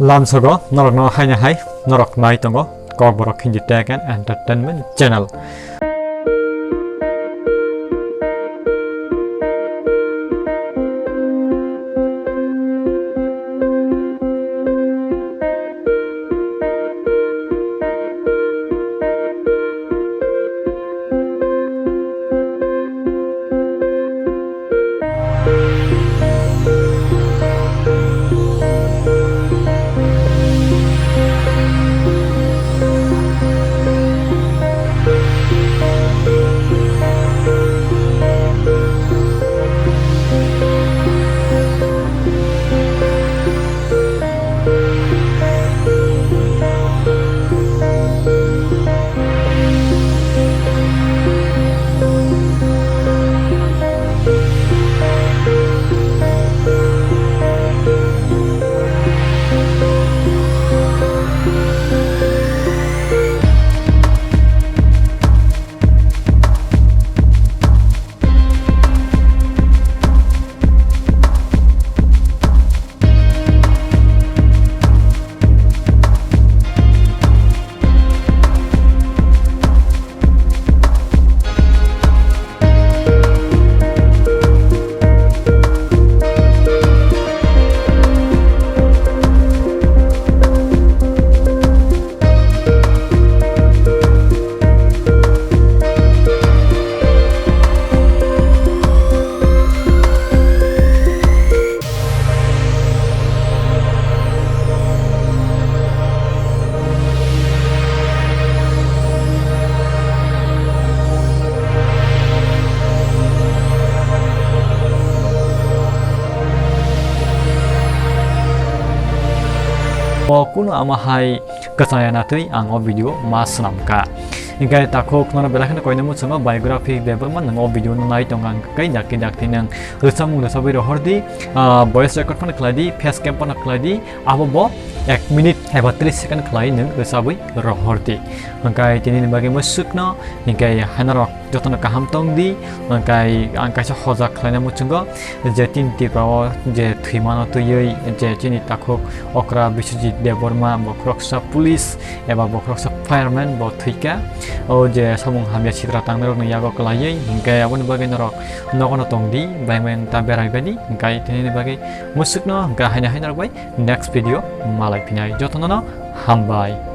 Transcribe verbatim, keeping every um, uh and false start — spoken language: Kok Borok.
Lamsogo norokno haino hai norok nai tongo Kokborok Hindi Tech and Entertainment Channel. O kuno ama hai kwchaya natwi ang o video ma swnam kha. Hinkhe takhuk nono belai kheno koina muchungo biography Debbarma nwng o video no nai tongo ang kai dakti dakti nwng rwchapmung rwchabwi rohor di, ah, voice record phano khlai di, face cam phano khlai di, abo bo ek minute eba tris second khlai nwng rwchabwi rohor di. Hinkhe tini ni bagwi mwswkno hinkhe hainorok jotono kaham tong di, hinkhe ang kaisa hojak khlaina muchungo je tini Tripura o je thwimano twiwi je chini takhuk okra Biswajit Debbarma bo khoroksa police eba bo khoroksa fireman bo thwikha. O je samung hamya sitra tangnairokni yago kwlaiwi, hinkhe aboni bagwi norok nogono tong di, bayang bayang ta berai bai di, hinkhe tini ni bagwi mwswkno hinkhe haino hai norok bai next video malai phinai. Jotono no hambai.